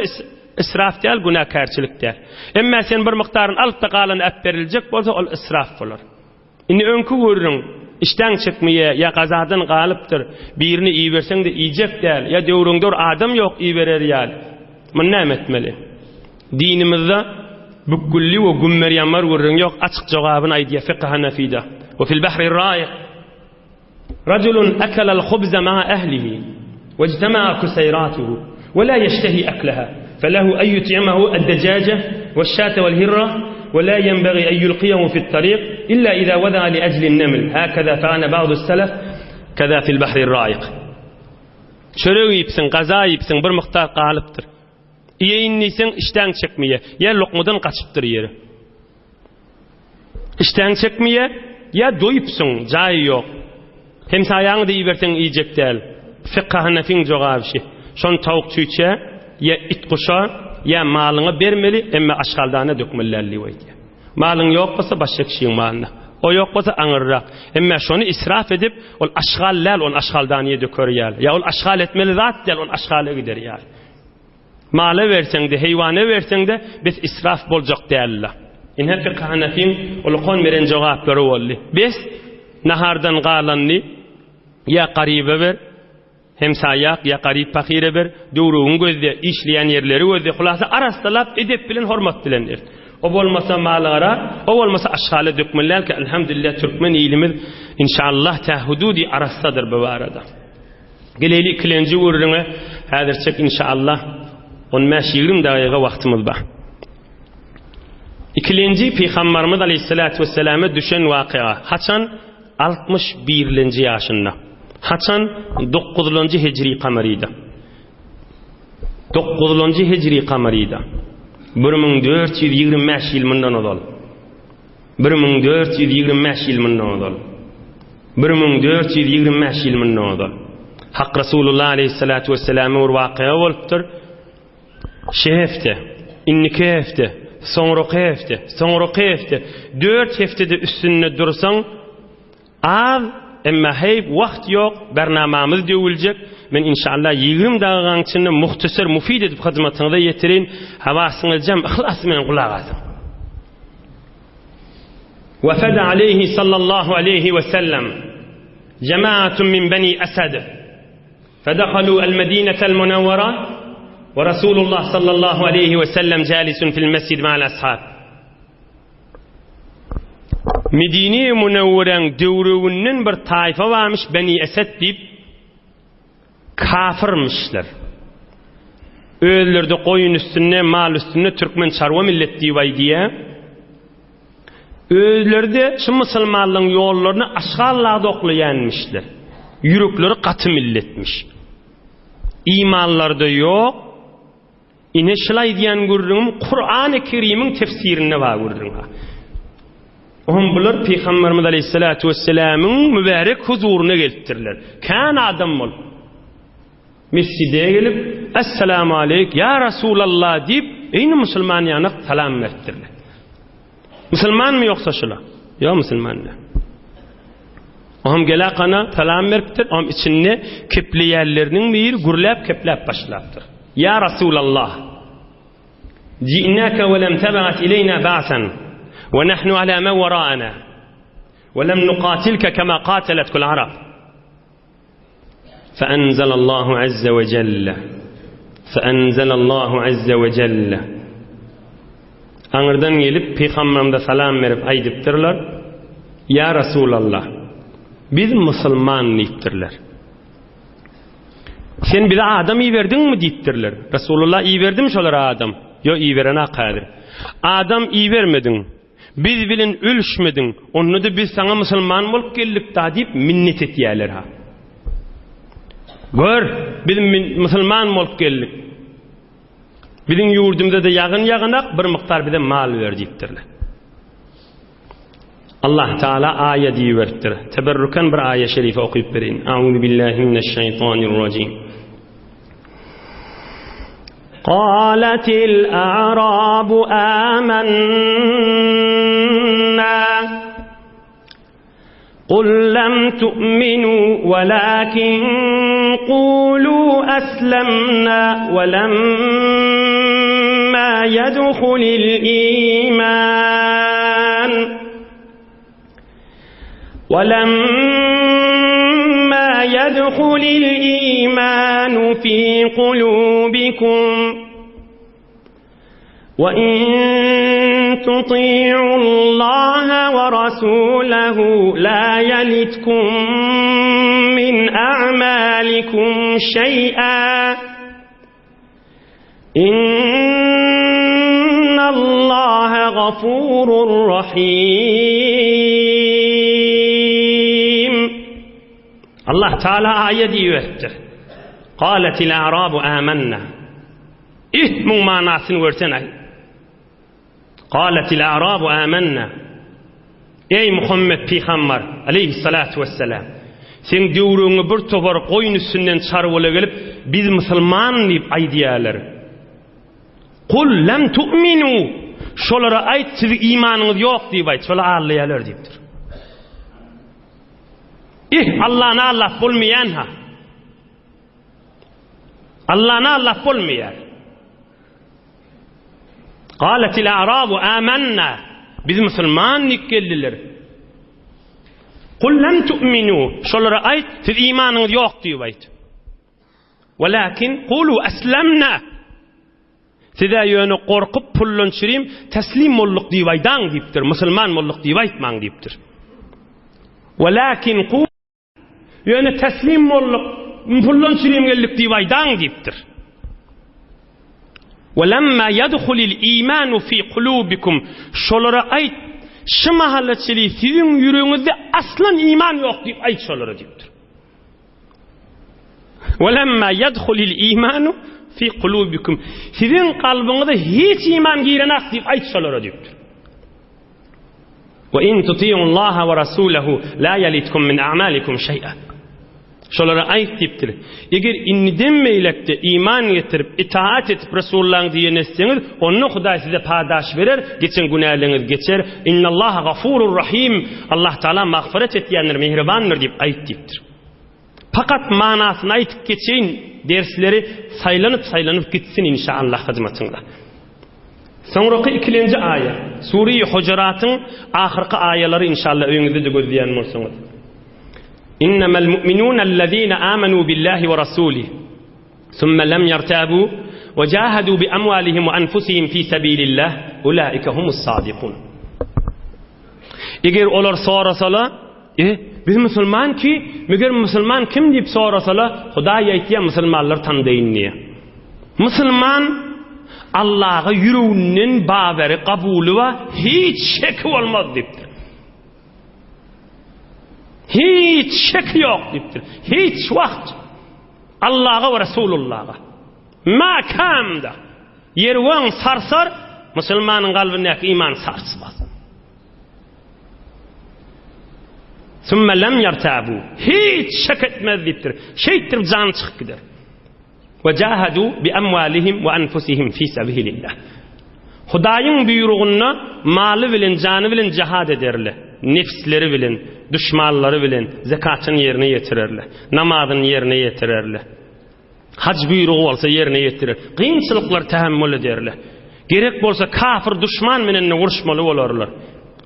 israf däl, günäkärçilik däl. Emma sen bir mukdaryny alyp-da galany äpberiljek bolsa, ol israf bolar. Indi öňki gürrüň. Işdäň çekmeýär, ýa gazadan galypdyr. Birini iberseň-de iýjek däl, ýa döwrüňde bir adam ýok iberer ýaly. Muny näme etmeli? Dinimizde bükgülli we gümmer-ýammar gürrüň ýok, açyk jogabyny aýdýar Fykh Hanafide. We fil bahri raýyk. Rajulun akalal hubza ma'a ahlihi we ijtema'a kusayratuhu we la yeştehi aklaha felehu en yut'imahu ad-dajaja weş-şata wel-hirra we la yenbagi en yulqiyahu fi't-tariq illa iza wada'a li ajli'n-naml hakaza fa'ala ba'du-s-salaf kaza fil-bahri raýyk. Çörek iýipsiň, gaza iýipsiň, bir mukdar galypdyr. Iýeýin diýseň, işdäň çekmeýär. Ýa lokmadan gaçypdyr ýeri. Işdäň çekmeýär, ýa doýupsyň, jaý ýok. Hemsaýaňy-da iberseň iýjek däl. Fykha Hanefiň jogaby şi. Şony tawuk çüýçä, ýa it-guşa, ýa malyňa bermeli, emme aşgaldana dökmeli däl diýip aýdýar. Malyň ýok bolsa başga kişiň malyna. O ýok bolsa aňyrrak. Emme şony israf edip, ol aşgal däl, ony aşgaldanyýa döker ýaly. Ýa ol aşgal etmeli zat däl, ony aşgala gider ýaly. Mala berseň-de, heýwana berseň-de, bes israf boljak däl-la. Ine Fykh Hanefiň ulkan beren jogaplary boldy. Bes, nahardan galanyny ýa garyba ber, hemsaýak, ýa garyp-pahyra ber, döwrügiňi gözle, işleýän ýerleri gözle, hulasa arassalap, edep bilen, hormat bilen ber. O bolmasa malgara, o bolmasa aşgala dökmeli dälki, elhamdülillah türkmen ilimiz inşallah tä hududi arassadyr bu barada. Geleýli ikilenji gürrüňe, häzirçek inşallah on bäş-ýigrimi dagyga wagtymyz bar. Ikilenji Pygambarymyz aleýhissalatu wesselama düşen wakyga, haçan? Altmyş birlenji ýaşynda. Haçan? Dokuzlanjy hijri kamaryda. Dokuzlanjy hijri kamaryda. 1425 ýyl mundan ozal. 1425 ýyl mundan ozal. 1425 ýyl mundan ozal. Hak Resulullah aleyhissalatu vesselamyň bir wakygy bolupdyr. Şu hepde, indiki hepde, soňraky hepde, soňraky hepde, dört hepdede üstünde dursaň, Az, emma heýp wagt ýok, bernamamyz döwüljek. Men inşallah 20 dagygaň içinde muhtasar mufid edip hyzmatyňyza ýetirin. Hawasyňyz jem yhlas bilen gulak asyň. Wefede aleyhi sallallahu aleyhi we sellem cemaatun min beni Esed. Fedehalu el Medinetel Munawwara we Rasulullah sallallahu aleyhi we sellem jalisun fil mescid ma'al ashab. Medine-i Münewweräň döwreginden bir taýfa barmyş, Beni Esed diýip, kafyrmyşlar. Özleri-de goýun üstünde, mal üstünde türkmen çarwa millet diýip aýdýar. Özleri-de şu musulmanlaryň ýollaryny aşgallada oklaýanmyşlar. Ýürekleri gaty milletmiş. Imanlary-da ýok. Ine şul aýdýan gürrüňim Kurany Kerimiň tefsirinde bar gürrüň. Ohm bular Pygamberimiz Aleyhissalatu vesselamyň mübärek huzuryna gelipdirler. Kän adam bolup mesjide gelip Esselamu aleyk ya Rasulallah diýip, eýni musulman ýanak salam beripdirler. Musulmanmy ýoksa şula? Ýok musulman däl. Ohm gelakana salam beripdir, ohm içinde kepleýänleriniň biri gürläp kepläp başlapdyr. Ýa Rasulallah! Ji'naka we lem teb'at ileyna ba'san we nahnu ala men wara'ana we lem nuqatilka kema qatalatkul arab. Fe'enzelallahu azze we celle Fe'enzelallahu azze we celle Aňyrdan gelip Pygamberimize salam berip aýdypdyrlar, Ýa Rasulallah, biz musulman diýipdirler. Sen bize adam iberdiňmi diýipdirler. Resulullah iberdim şolara adam. Ýok iberenak häzir. Adam ibermediň. Biz bilen ölüşmediň. Onda-da biz saňa musulman bolup geldik da diýip minnet etýärler ha. Gör, biz musulman bolup geldik. Biziň ýurdumyzda-da ýagyn ýagynak, bir mukdar bize mal ber diýipdirler. Allah Teala aýat iberipdir. Teberrüken bir aýat şerife okyp bereýin. Auzu billahi mineşşeýtanirrajim. Qalatil a'rabu amanna قل لم تؤمنوا ولكن قولوا أسلمنا ولما يدخل الإيمان. Welemma ýedhulil imanu fi kulubikum. Ve in tuti'ullaha ve rasulehu la yelitkum min a'malikum şey'a. Innallaha gafurur rahim. Allah Teala aýa diýipdir. Qalatil a'rabu amanna. Ih, muň manasyny görsen aý. Qalatil a'rabu amanna. Eý Muhammet pygambar aleýhissalatu wessalam. Seň döwrüňe bir topar goýun üstünden çarwala gelip, biz musulman diýip aýdýarlar. Kul lem tu'minu. Şolara aýt, siziň imanyňyz ýok diýip aýt. Şolar aldaýarlar diýipdir. Ih, Allany aldap bolmaýan-ha. Allany aldap bolmaýar. Galatil a'rabu amanna. Biz musulman diýip geldiler. Kul lem tu'minu. Şolara aýt, siz imanyňyz ýok diýip aýt. Walakin kulu aslamna. Size ýöne gorkup puldan çürim teslim bolduk diýip aýdaň diýipdir. Musulman bolduk diýip aýtmaň diýipdir. Walakin kulu Ýöne teslim bolduk, puldan çürim geldik diýip aýdaň diýipdir. We lemma yedhulil imanu fi kulubikum şolara aýt, şu mahala çenli siziň ýüregiňizde aslan iman ýok diýip aýt şolara diýipdir. We lemma yedhulil imanu fi kulubikum siziň kalbyňyza hiç iman girenak diýip aýt şolara diýipdir. We in tuti'ullaha we rasulehu la yalitkum min a'malikum şeý'a. Şolara aýt diýipdir. Eger indiden beýlekde iman getirip, itaat edip Resulullahyň diýenini etseňiz, onda Hudaý size padaş berer, geçen günäleriňiz geçer. Innallaha gafurur rahim. Allah Taala magfyret etýändir, mähribandyr diýip aýt diýipdir. Fakat manasyny aýtyp geçeýin, dersleri saýlanyp-saýlanyp gitsin inşallah hyzmatyňda. Soňraky ikilenji aýa, Sure-i Hujuratyň ahyrky aýalary inşallah öýüňizde-de gözleýän bolsaňyz. Innemel mu'minun ellezine amenu billahi we rasulih. Sümme lem yertabu we jahadu bi amwalihim we anfusihim fi sabilillah ulaika humus sadikun. Eger olar sorasala, E, biz musulman ki, meger musulman kim diýip sorasala, Hudaý aýtýar, musulmanlar tandaýyn diýýär. Musulman Allaha ýüreginden baberi kabuly we hiç şeki bolmaz diýipdir. Hiç şeki ýok diýipdir. Hiç wagt Allaha we Resulullaha. Ma kamda ýer göň sarsar, musulmanyň kalbyndaky iman sarsmaz. Sümme lem ýertabu. Hiç şek etmez diýipdir. Şeýtdirip jany çykyp gider. Ve jahadu bi amwalihim we anfusihim fi sabilillah. Hudaýyň buýrugynda maly bilen, jany bilen jihad ederler. Nefsleri bilen, duşmanlary bilen zekatyny ýerine ýetirerler. Namazyny ýerine ýetirerler. Haj buýrugy bolsa ýerine ýetirer. Kynçylyklary tähemmül ederler. Gerek bolsa kafir duşman bilen-de uruşmaly bolarlar.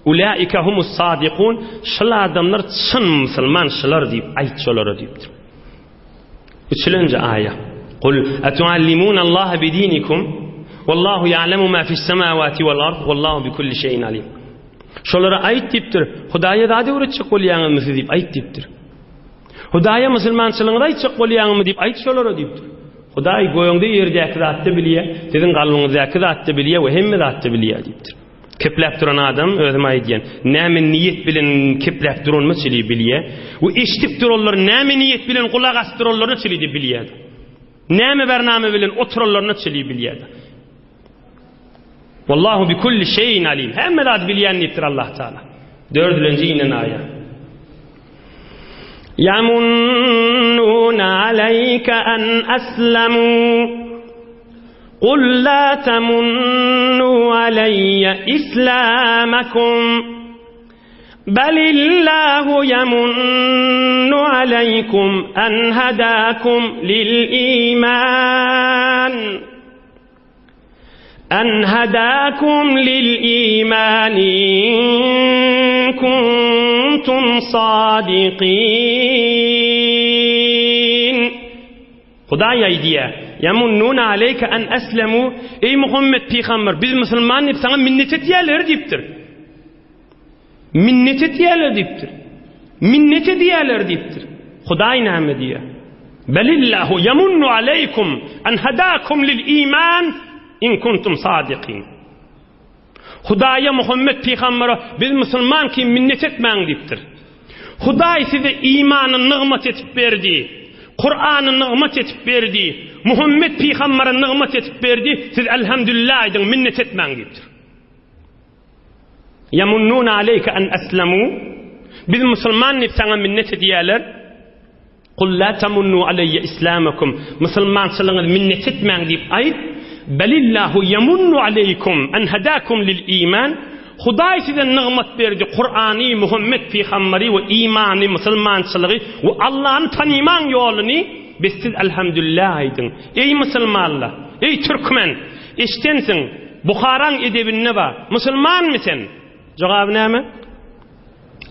Ulaika humus sadikun, şul adamlar çyn musulman şular diýip aýt şolara diýipdir. Üçülenji aýa. Kul atuallimunallaha bidinikum wallahu ya'lemu ma fis semawati wal ard wallahu bi kulli şeyin alim. Şolara aýt diýipdir. Hudaýa zat öwretjek bolýaňyzmy siz diýip aýt diýipdir. Hudaýa musulmançylygyňyzy aýtjak bolýaňyzmy diýip aýt şolara diýipdir. Hudaý göňde ýerdäki zatda bilýär, siziň kalbyňyzdaky zatda bilýär we hemme zatda bilýär diýipdir. Kepläp duran adam özüm aýdýan, näme niýet bilen kepläp duranymy çili bilýär we eşidip duranlar näme niýet bilen gulak asyp duranlaryny çili-de bilýär. Näme bername bilen oturanlaryny çili bilýär. Wallahu bi kulli şeyin alim. Hemme zady bilýän diýipdir Allah Taala. Dördülenji inen aýa. Yamunnun aleyka an aslamu. Qul la tamunnu aleyya islamakum. Balillahu yamunnu aleykum an hadakum lil iman. En hadakum lil imani in kuntum sadikin. Hudaý aýdýar, Ýamunnuna aleýke en eslemu, Eý Muhammet pygamber, biz musulman diýip saňa minnet edýärler diýipdir. Minnet edýärler diýipdir. Minnet edýärler diýipdir. Hudaý näme diýýär? Belillahu yamunnu aleýkum en hadakum lil iman in kuntum sadikin. Hudaýa Muhammet pygambere biz musulman kim minnet etmäň diýipdir. Hudaý size imany nygmat etip berdi. Kurany nygmat etip berdi. Muhammet pygambere nygmat etip berdi. Siz elhamdülillah aýdyň, minnet etmäň diýipdir. Ýamunnuna aleýke en eslemu, Biz musulman diýip saňa minnet edýärler. Kul la tamunnu aleýe islamakum, Musulmançylygyňyzy minnet etmäň diýip aýt. Belillahu ýamunnu aleýkum en hedakum lil iman, Hudaý size nygmat berdi, Kurany, Muhammet pygamberi we imany, musulmançylygy we Allany tanymaň ýoluny, bes siz elhamdülillah aýdyň. Eý musulmanlar! Eý türkmen! Eşdensiň! Buharaň edebinde bar. Musulmanmy sen? Jogaby näme?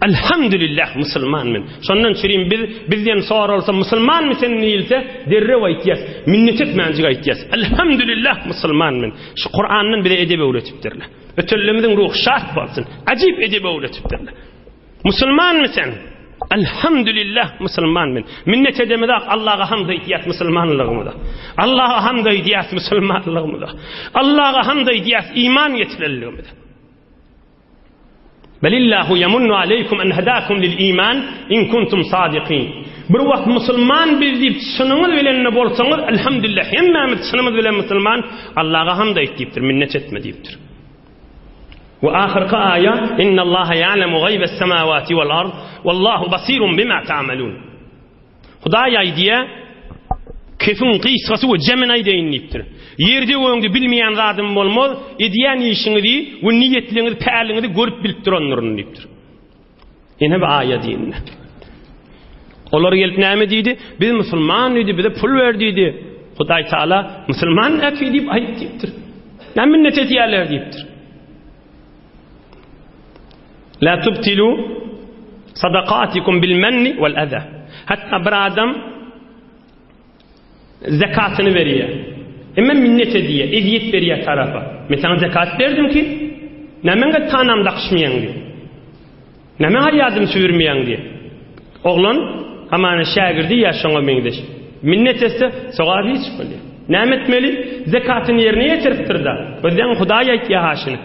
Elhamdülillah musulman men. Şondan çürim biz bizden soralsa musulmanmy sen diýilse derrew aýtýas. Minnet etmänjik aýtýas. Elhamdülillah musulman men. Şu Kurandan bize edep öwretipdirler. Ötenlerimiziň ruhy şat bolsun. Ajyp edep öwretipdirler. Musulmanmy sen? Elhamdülillah musulman men. Minnet edemizok Allaha hamd aýtýas musulmanlygymyza. Allaha hamd aýdýas musulmanlygymyza. Allaha hamd aýdýas iman getirenligimize. Belillahu yamunnu aleykum en hadakum lil iman in kuntum sadikin. Bir wagt musulman biz diýip çynyňyz bilen bolsaňyz elhamdülillah hemmämiz çynymyz bilen musulman Allaha hamd aýt diýipdir, minnet etme diýipdir. We ahyrky aýa, Innallaha ýa'lemu gaýbes semawati wal ard, wallahu basirun bima ta'malun. Hudaý aýdýar, kefiň gysgasy we jemini aýdaýyn diýipdir. Ýerde göňde bilmeýän zadym bolmaz, edýän işiňizi we niýetliňizi, päliňizi görüp bilip durandyryn diýipdir. Ine bir aýa diýende. Olar gelip näme diýdi? Biz musulman diýdi, bize pul ber diýdi. Hudaý Taala musulman näki diýip aýt diýipdir. Näme minnet edýärler diýipdir. La tubtilu sadakatikum bil menni wal aza. Hatta bir adam Zekatyny berýär. Emma minnet edýär, ezýet berýär tarapa. Men saňa zekat berdim ki, näme meň tanam dakyşmaýaň diýip. Näme harýadymy süýrmeýäň diýip. Oglan hamana şägirdi ýa şoňa meňzeş. Minnet etse, sogaby hiç bolýar. Näme etmeli? Zekatyny ýerine ýetiripdir-da. Gözleň Hudaý aýtýar haşyny.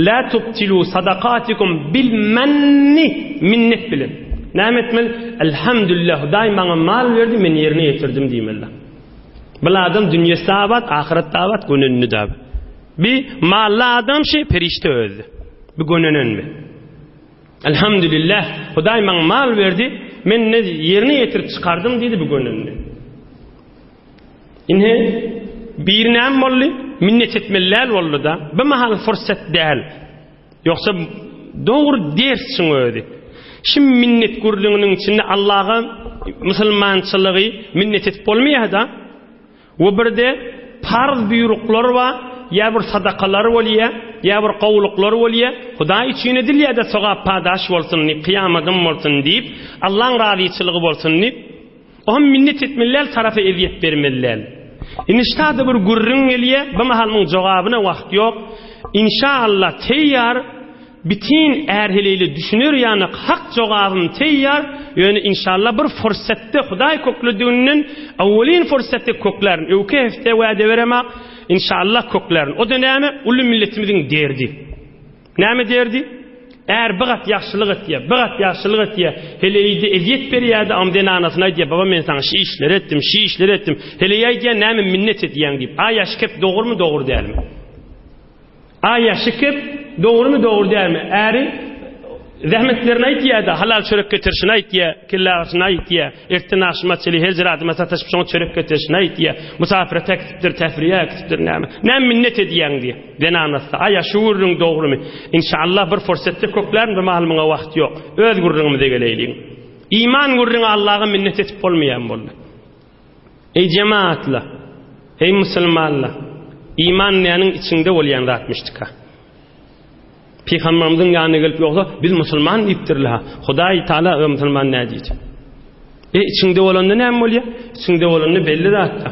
La tubtilu sadakatikum bil manni minnet bilen. Näme etmeli? Elhamdülillah Hudaý maňa mal berdi, men ýerine ýetirdim diýmeli. Bil adam dünýesi abat, ahyret abat, gönenini de. Bi mally adam şi perişde özdi. Bi gönenen bi. Elhamdülillah Hudaý maňa mal berdi, men ne ýerine ýetirip çykardym diýdi bi gönenini. Ine, biri näme boldy? Minnet etmeli däl boldy-da. Bu mahal fursat däl. Ýogsa dogry dersiň özi. Şim minnet gürrüňiniň içinde Allaha musulmançylygy minnet etip bolmaýar-da. We birde parz buýruklar bar, ýa bir sadakalar bolýar, ýa bir gowulyklar bolýar. Hudaý üçin edilýär-de sogap padaş bolsun diýip, kyýamadym bolsun diýip, Allaň razyçylygy bolsun diýip. Oňa minnet etmeli däl, tarapa ezýet bermeli däl. Indi ştada bir gürrüň gelýär, bu mahal muň jogabyna wagt ýok. Inşa Allah teýýar, bitin är-heleýle düşüner ýanak hak jogabym teýýar, ýöne inşallah bir fursatda Hudaý köklediginden awwalin fursatda köklärin. Öwki hepde wade beremak, inşallah köklärin. O-da näme? Uly milletimiziň derdi. Näme derdi? Är bir gat ýagşylyk etýär, bir gat ýagşylyk etýär. Heleýde ezýet berýärdi, am zenanasyna aýdýar, baba men saňa şi işleri etdim, şi işleri etdim. Heleý aýdýar, näme minnet edýäň diýip. Aýa şi kep dogrumy, dogry dälmi? Aýa şi kep dogrumy, dogry dälmi? Äri zähmetlerini aýdýar-da, halal çörek getirişini aýdýar, kelle agyrysyny aýdýar. Ertden agşama çenli her bir adama sataşyp şoňa çörek getirişini aýdýar. Musafire äkitipdir, tefriýe äkitipdir näme. Näme minnet edýäň diýýär. Zenanasy, Aýa şu gürrüň dogrumy? Inşallah bir fursatda köklärin bir mahal muňa wagt ýok. Öz gürrüňimize geleýliň. Iman gürrüňi Allaha minnet etip bolmaýan boldy. Eý jemaatlar! Eý musulmanlar! Iman näniň içiňde bolýan zatmyşdyka. Pygamberimiziň ýanyna gelip ýogsa, biz musulman diýipdirler. Hudaý Taala ö musulman näme diýdi? E içiňde bolanda näme bolýar? Içiňde bolanda belli zatda.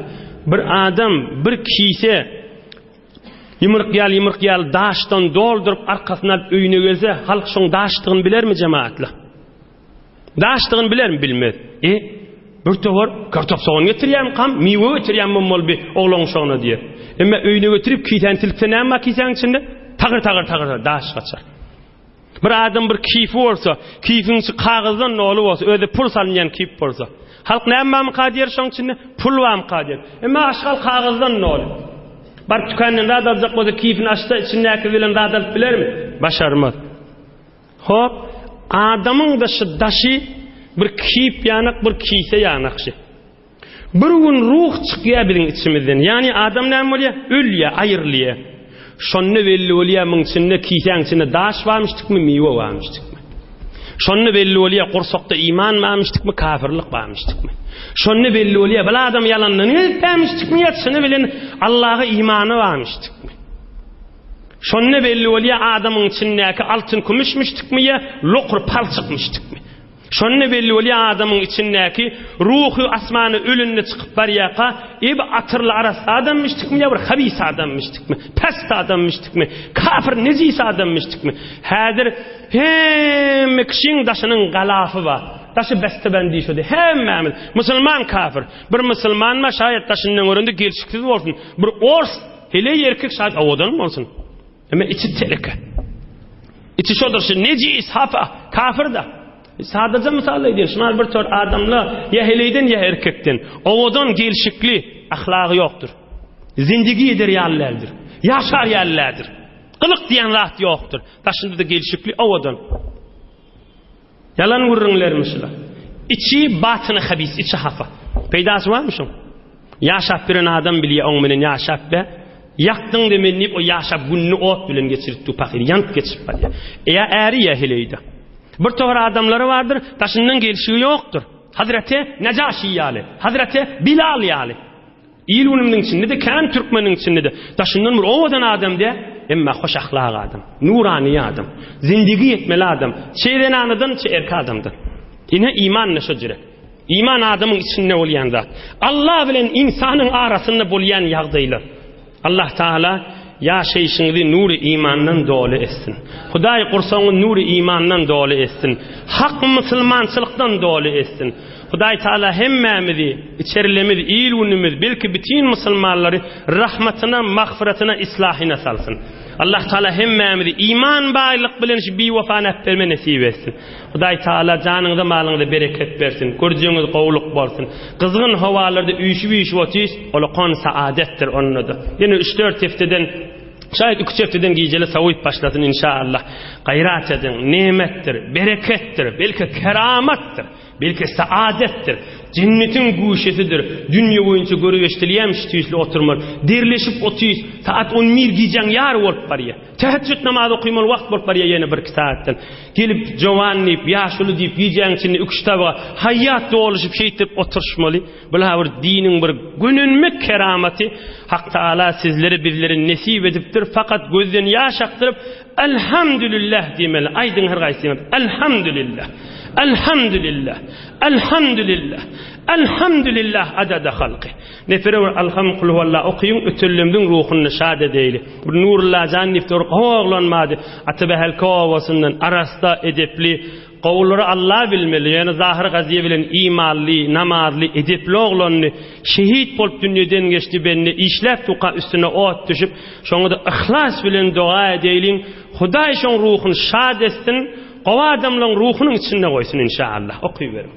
Bir adam bir kise ýumruk ýaly ýumruk ýaly daşdan dolduryp arkasyna alyp öýüne gelse, halk şoň daşdygyny bilermi jemaatlar? Daşdygyny bilermi? Bilmez. E, bir towar kartof sogan getirýärmikam, miwe getirýän bolmaly bi oglan uşagyna diýer. Emma öýüne getirip kisäni silkse näme bar kisäniň içinde? Tagyr tagyr tagyr daş gaçar. Bir adam bir kifi bolsa, kifiň içi kagyzdan doly bolsa, özi pul salynýan kif bolsa. Halk näme barmyka diýer şoň içinde? Pul barmyka diýer. Emma aşgal kagyzdan doly. Baryp dükandan zat aljak bolsa, kifini açsa içindäki bilen zat alyp bilermi? Başarmaz. Hop, adamyň daşy daşy bir kip ýanak, bir kise ýanak şi. Bir gün ruh çykýar biziň içimizden. Ýagny adam näme bolýar? Ölýär, aýrylýar. Şonda belli bolýar, muň içinde kisäň içinde daş barmyşdykmy, miwe barmyşdykmy. Şonda belli bolýar, gursakda iman barmyşdykmy, kafirlik barmyşdykmy. Şonda belli bolýar, bir adam ýalandan gezipmişdikmi ýa çyny bilen Allaha imany barmyşdykmy. Şonda belli bolýar adamyň içindäki altyn kümüşmişdikmi ýa lokur palçykmyşdykmy. Şonda belli bolýar adamyň içindäki ruhy asmana ölünde çykyp barýarka, e bu atyrly arassa adammyşdykmy ýa bir habis adammyşdykmy, pes adammyşdykmy, kafir nejis adammyşdykmy. Häzir hemme kişiň daşynyň galafy bar. Daşy beste-bendi şody. Hemmämiz musulman kafir. Bir musulman bar şaýat daşyndan görende gelşiksiz bolsun. Bir ors Heleý erkek şaýat owadan bolsun. Emma içi teleke. Içi şodur şu nejis, hapa, kafir da. Sadaja mysal aýdýan, şunar bir tor adamlar ýa heleýden ýa erkekden owadan, gelşikli, ahlagy ýokdur. Zindigi eder ýaly däldir. Ýaşar ýaly däldir. Gylyk diýen zat ýokdur. Daşynda-da gelşikli, owadan. Ýalan gürrüňlermi şular? Içi batyny habis, içi hapa. Peýdasy barmy şoň? Ýaşap ýören adam bilýär oň bilen ýaşap be. Ýakdyň de men diýip o ýaşap gününi ot bilen geçirip dur pahyr ýanyp geçip barýar. Ýa äri ýa heleýde. Bir topar adamlary bardyr, daşyndan gelşigi ýokdur. Hazreti Nejaşi ýaly, Hazreti Bilal ýaly. Il-günümiziň içinde-de, kän türkmeniň içinde-de daşyndan bir owadan adam dä, emma hoş ahlak adam, nurany adam, zindigi ýetmeli adam, çe zenanadan, çe erki adamdan. Ine iman-da şo jüre. Iman adamyň içinde bolýan zat. Allah bilen ynsanyň arasynda bolýan ýagdaýlar. Allah Taala ýaşaýşyňyzy nury imandan doly etsin. Hudaý gursagyňy nury imandan doly etsin. Hak musulmançylykdan doly etsin. Hudaý Taala hemmämizi, içerilemiz, il-günümiz, belki bütin musulmanlary rahmatyna, magfyratyna, islahyna salsyn. Allah Taala hemmämizi iman baýlyk bilen şu biwepa näpberme nesip etsin. Hudaý Taala janyňyza malyňyza bereket bersin. Görjegiňiz gowulyk bolsun. Gyzgyn howalarda üýşüp-üýşüp otyrys, ulkan saadetdir onda-da. Ýene üç-dört hepdeden, şaýat iki-üç hepdeden gijeli sowyp başlasyn inşaallah. Gaýrat ediň, nemetdir, bereketdir, belki keramatdyr, belki saadetdir, jennetiň güşesidir. Dünýe boýunça görüp eşidilýärmiş tüýsli oturmaly. Derleşip otyrys, saat on bir gijäň ýary bolup barýar. Tähejjüt namazy okymaly wagt bolup barýar ýene birki sagatdan. Gelip jowan diýip, ýaşuly diýip gijäň içinde iki-üç tabaga haýýat doluşyp şeýtdirip oturyşmaly. Bul-ha bir diniň bir gönenmek keramaty. Hak Taala sizlere bizlere nesip edipdir. Fakat gözden ýaş akdyryp Elhamdülillah diýmeli. Aýdyň her gaýsyňyz. Elhamdülillah. Elhamdülillah. Elhamdülillah. Elhamdülillah adada halky. Nefere bir Alham Kulhuwalla okyň ötellemziň ruhuny şad edeýli. Bir Nurullajan diýip bir gowy oglan bardy. Atabähelke obasyndan arassa, edepli, gowulary Alla bilmeli, ýöne zahyr gaziýe bilen imanly, namazly, edepli oglandy. Şehit bolup dünýeden geçdi bende işläp duka üstüne ot düşüp, şoňa-da yhlas bilen doga edeýliň. Hudaý şoň ruhuny şad etsin, gowy adamlaň ruhunyň içinde goýsun inşallah. Okyberiň.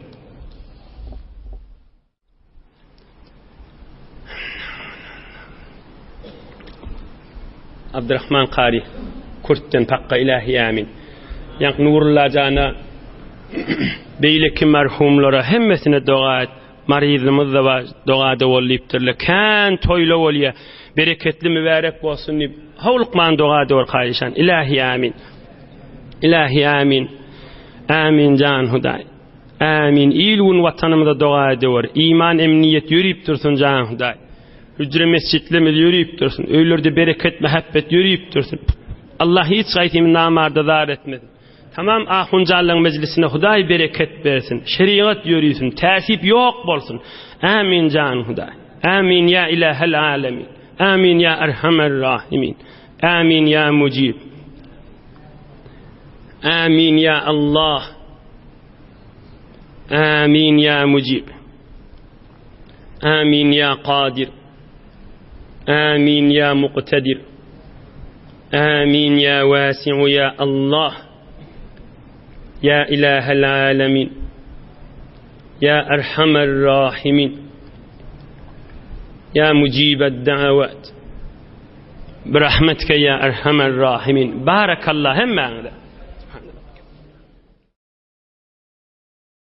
Abdurrahman Kari Kürtden Pakga ilahi amin. Ýaňky Nurulla jana beýleki merhumlara hemmesine doga et. Maryzymyz da bar, dogada bol diýipdirler. Kän toýla bolýar. Bereketli mübärek bolsun diýip, howlukman doga edewür Karyşan. Ilahi amin. Ilahi amin. Amin jan Hudaý. Amin il gün watanymyza doga edewer iman emniýet ýörip dursun jan hudaý. Hüjre mesjitlerimiz ýörüp dursun. Öýlerde bereket, mähebbet ýörüp dursun. Allah hiç gaýsyny namarda zar etmesin. Tamam ahunjanlaryň mejlisine Hudaý bereket bersin. Şerigat ýörüsün, täsip ýok bolsun. Amin jan Hudaý. Amin ýa ilahel alemin. Amin ýa erhamer rahimin. Amin ýa mujib. Amin ýa Allah. Amin ýa mujib. Amin ýa Kadir. Amin ýa Muktedir. Amin ýa Wasi'u ýa Allah. Ýa Ilahel Alemin. Ýa Erhamer Rahimin. Ýa Mujibed Da'avat. Birahmetike ýa Erhamer Rahimin. Barakallah hemmäňize.